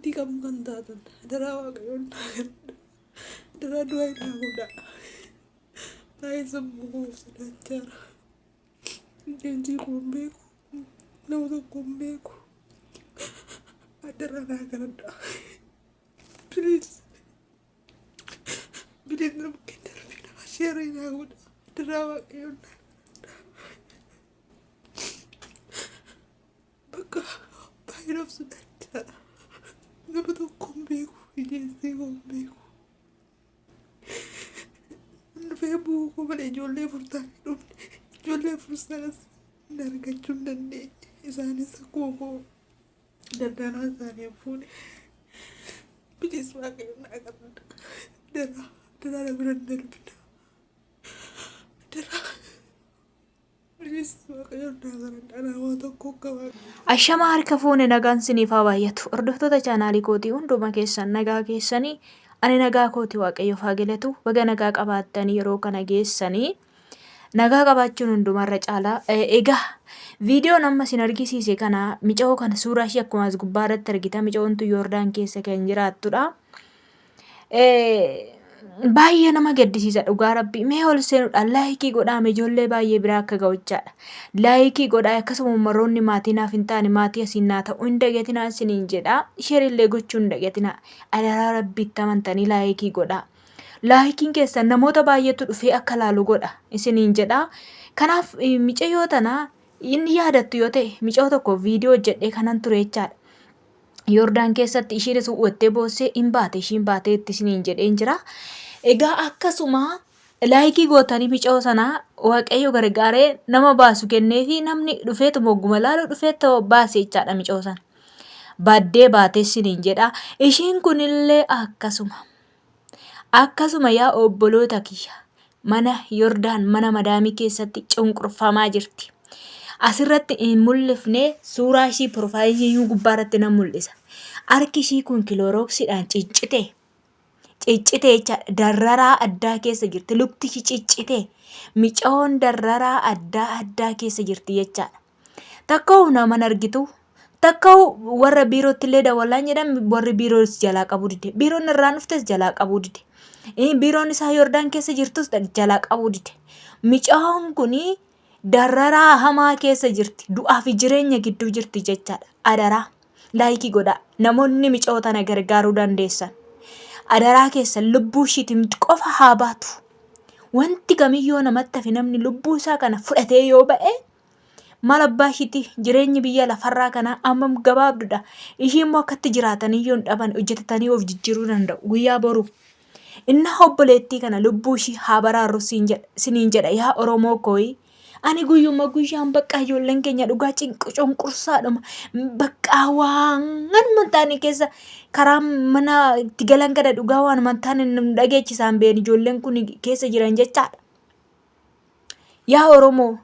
Maatii kam kan taatan adaraa Waaqayyoon naa kadhadha. Adaraa du'aa naa godhaa. Baay'ee sammuu koo sodaachaara. Leenjii koo hin beeku. Nama tokko hin beeku. Adaraa naa kadhadha. Please. Please nama kenna darbina. Sheerii naa godha. Adaraa Waaqayyoon naa kadhadha. Bakka baay'ee of sodaachaa. Nama tokko hin beeku. Ijeessee koo hin beeku. Dhufee bu'uu koo malee ijoollee furtaan hin dhufne. Ijoollee fursaas hin argachuu hin dandeenye. Isaanis akkuma koo daldalaa isaanii hin fuune. Bilis Waaqayyo naa qabda. Daraa daraa na bira hin darbina. Daraa. Ashamaa harka fuune, nagaan siniif haa baay'atu. Hordoftoota chaanaalii kootii hunduma keessan, nagaa keessanii? Ani nagaa kooti, Waaqayyoof haa galatu. Baga nagaa qabaattanii yeroo kana geessanii, nagaa qabaachuun hundumarra caalaa. Egaa viidiyoon amma isin argisiise kana, mica'oo kana suuraa ishee akkuma as gubbaa irratti argita. Mica'oon tun Yoordaan keessa kan jiraattudha. Baay'ee nama gaddisiisa dhugaa Rabbii. Mee ol seenuudhaan laayikii godhaa, ijoollee baay'ee biraa akka ga'uchaadha. Laayikii godhaa, akkasuma warroonni maatii naaf hin taane maatii asiin naa ta'u hin dagatinaa isiniin jedha. Sheerillee gochuu hin dagatinaa. Adaraa Rabbiitti amantanii laayikii godhaa. Laayikiin keessan namoota baay'eetu dhufee akka laalu godha isiniin jedha. Kanaaf micayyoo tana inni yaadattu yoo ta'e, micayoo tokko viidiyoo hojjedhee kanan ture jechaadha. Yordaan keessatti ishiinis uwwattee boossee hin baate, ishiin baatee itti isiniin jedheen jira. Egaa akkasuma laayikii gootanii micoo sanaa Waaqayyo gargaaree nama baasu kenneefi, namni dhufeetu mogguma laalu dhufee ta'u baase jechaadha micoo sana. Baddee baatee isiniin jedha. Ishiin kunillee akkasuma. Akkasuma yaa obboloota kiyya, mana Yordaan mana madaamii keessatti cunqurfamaa jirti. Asirratti hin mul'ifne, suuraa ishii piroofaayilii iyyuu gubbaa irratti nan mul'isa. Harki ishii kun kiloorooksiidhaan ciccite. Ciccite jechaadha. Darraraa addaa keessa jirti. Lukti ishii ciccite. Micawoon darraraa addaa addaa keessa jirti jechaadha. Takka'u nama hin argitu. Takka'u warra biirootti illee dawwalaan jedhan, warri biiroos jalaa qabuu dide. Biiroon irraan dhuftes jalaa qabuu dide. Biiroon isaa Yordaan keessa jirtus jalaa qabuu dide. Micaa'oon kun dararaa hamaa keessa jirti. Du'aa fi jireenya gidduu jirti jechaadha. Adaraa laayikii godhaa. Namoonni mica'oo tana gargaaruu dandeessan. Adaraa keessan lubbuu ishiitiin qofa haa baatu. Wanti kamiyyoo namatti hafe, namni lubbuu isaa kana fudhatee yoo ba'e maal abbaa ishiiti? Jireenyi biyya lafarraa kanaa ammam gabaabdudha. Ishii immoo akkatti jiraataniyyuu hin dhaban, hojjetatanii of jijjiiruu danda'u guyyaa boruu. Innaa obboleettii kana lubbuu ishii haa baraarru siniin jedha yaa Oromoo kooyi. Ani guyyuma guyyaan baqqaa ijoolleen keenya dhugaa cinqu cunqursaadhuma baqqaa waan hin taane keessa karaa mana itti galan kana dhugaa waan hin taane nu dhageechisaan been ijoolleen kun keessa jiran jechaadha. Yaa Oromoo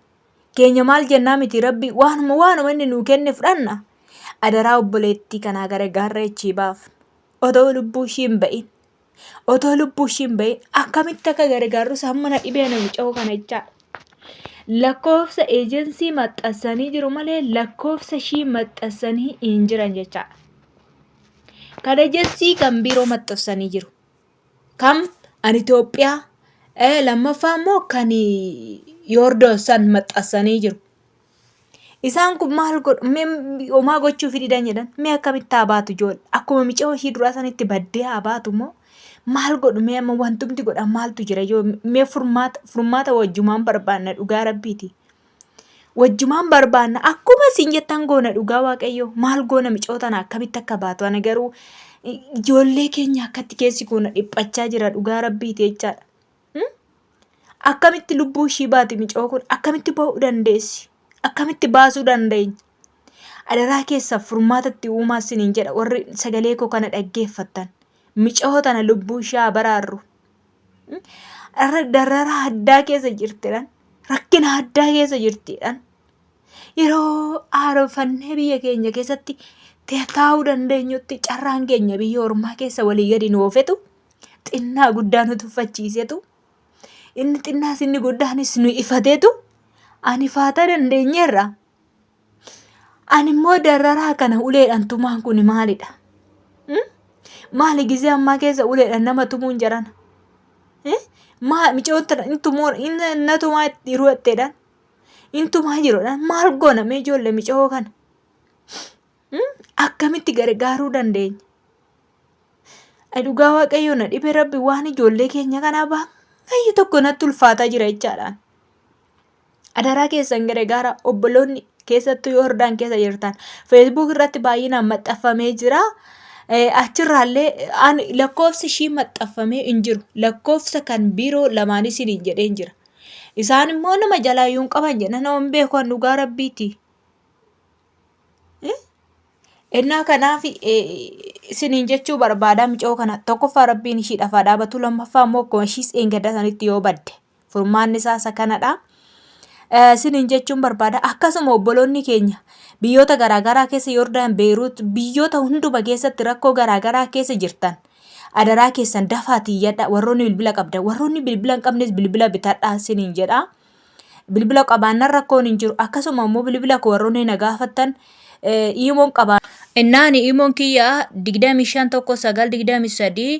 keenya, maal jennaa miti, Rabbi waanuma inni nuu kenne fudhanna. Adaraa obboleettii kanaa gara gaarra echii baafnu. Otoo lubbuu ishii hin ba'in. Otoo lubbuu ishii hin ba'in akkamitti akka gargaarrus hamma na dhibee na muca'oo kana jechaadha. Lakkoofsa eejensii maxxansanii jiru malee lakkoofsa ishii maxxansanii hin jiran jechaadha. Kan eejensii kan biiroo maxxansanii jiru. Kam an Itoophiyaa, lammaffaa immoo kan Yoordoos san maxxansanii jiru. Isaan kun maal godhu? Mee homaa gochuuf didan jedhan. Mee akkamitti haa baatu ijoollee? Akkuma micoo ishii duraa sanitti baddee haa baatu moo maal godhu? Mee amma wantumti godhan maaltu jira? Yoo mee furmaata wajjumaan barbaanna, dhugaa Rabbiiti. Wajjumaan barbaanna, akkuma isin jettan goona, dhugaa Waaqayyoo. Maal goona micoo tana, akkamitti akka baatu? Ana garuu ijoollee keenya akkatti keessi kun dhiphachaa jira, dhugaa Rabbiiti jechaadha. Akkamitti lubbuu ishii baati micoo kun? Akkamitti ba'uu dandeessi? Akkamitti baasuu dandeenya? Adaraa keessa furmaata itti uumaa isiniin jedha, warri sagalee koo kana dhaggeeffattan. Micoo tana lubbuu ishee haa baraarru. Dararaa addaa keessa jirtidhaan. Rakkina addaa keessa jirtidhaan. Yeroo haaromfannee biyya keenya keessatti taa'uu dandeenyutti carraan keenya biyya ormaa keessa walii gadi nu oofetu, xinnaa guddaa nu tuffachiisetu, inni xinnaas inni guddaanis nu ifateetu ani faata dandeenyeerra. Ani immoo dararaa kana uleedhaan tumaan kun maalidha? Maali gizee ammaa keessa uleedhaan nama tumuun jarana? Maa micoon tana in tumoo in na tumaa yeroo jetteedhaan in tumaa jiruudhaan maal goona mee ijoollee micoo kana? Akkamitti gargaaruu dandeenya? Ai dhugaa waaqayyoo na dhibe rabbi waan ijoollee keenya kanaa baay'ee tokko natti ulfaataa jira jechaadhaan. Adaraa keessan gargaara obboloonni keessattuu Yordaan keessa jirtan Facebook irratti baay'inaan maxxanfamee jira. Achirraallee lakkoofsi ishii maxxanfamee hin jiru. Lakkoofsa kan biiroo lamaan isiniin jedheen jira. Isaan immoo nama jalaa iyyuu hin qaban jedhan nama hin beeku an dhugaa rabbiiti. Ennaa kanaaf isiniin jechuu barbaada micoo kana tokkoffaa rabbiin ishiidhaaf haa dhaabatu lammaffaa immoo akkuma ishiis dheengadda sanitti yoo badde furmaanni isaa isa kanadha. Isiniin jechuun barbaada akkasuma obboloonni keenya biyyoota garaagaraa keessa Yordaan Beeruut biyyoota hunduma keessatti rakkoo garaagaraa keessa jirtan adaraa keessan dafaatii iyyadha warroonni bilbila qabdan warroonni bilbila hin qabnes bilbila bitadhaa isiniin jedha. Bilbila qabaannan rakkoon hin jiru. Akkasuma immoo bilbila koo warroonni na gaafattan iimoon qaba. Innaani iimoon kiyya 25 1 9 23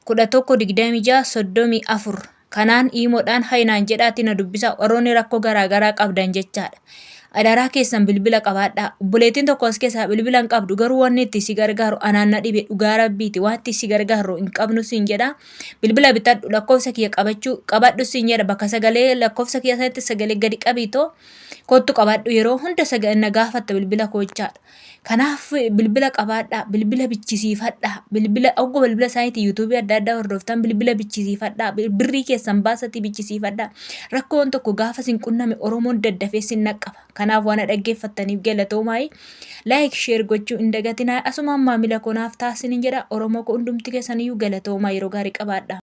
11 26 34 kanaan iimoodhaan hay naan jedhaati na dubbisa warroonni rakkoo garaa garaa qabdan jechaadha. Adaraa keessan bilbila qabaadhaa. Obboleettiin tokko as keessaa bilbila hin qabdu garuu wanni itti si gargaaru anaan na dhibe dhugaa rabbiiti waan itti si gargaaru hin qabnu siin jedha. Bilbila bitadhu lakkoofsa kiyya qabachuu qabadhu siin jedha bakka sagalee lakkoofsa kiyya sanitti sagalee gadi qabiitoo kottu qabadhu yeroo hunda na gaafatta bilbila koo jechaadha. Kanaaf bilbila qabaadhaa, bilbila bichisiifadhaa, bilbila oggo bilbila isaaniitiin yuutuubii adda addaa hordoftan bilbila bichisiifadhaa, birrii keessan baasatii bichisiifadhaa. Rakkoon tokko gaafa isin qunname Oromoon daddafee isin naqqaba. Kanaaf waan na dhaggeeffattaniif galatoomaa. Like share gochuu hin dagatinaa. Asumaan maamila koo naaf ta'a isiniin jedha. Oromoo koo hundumti keessaniyyuu galatoomaa yeroo gaarii qabaadhaa.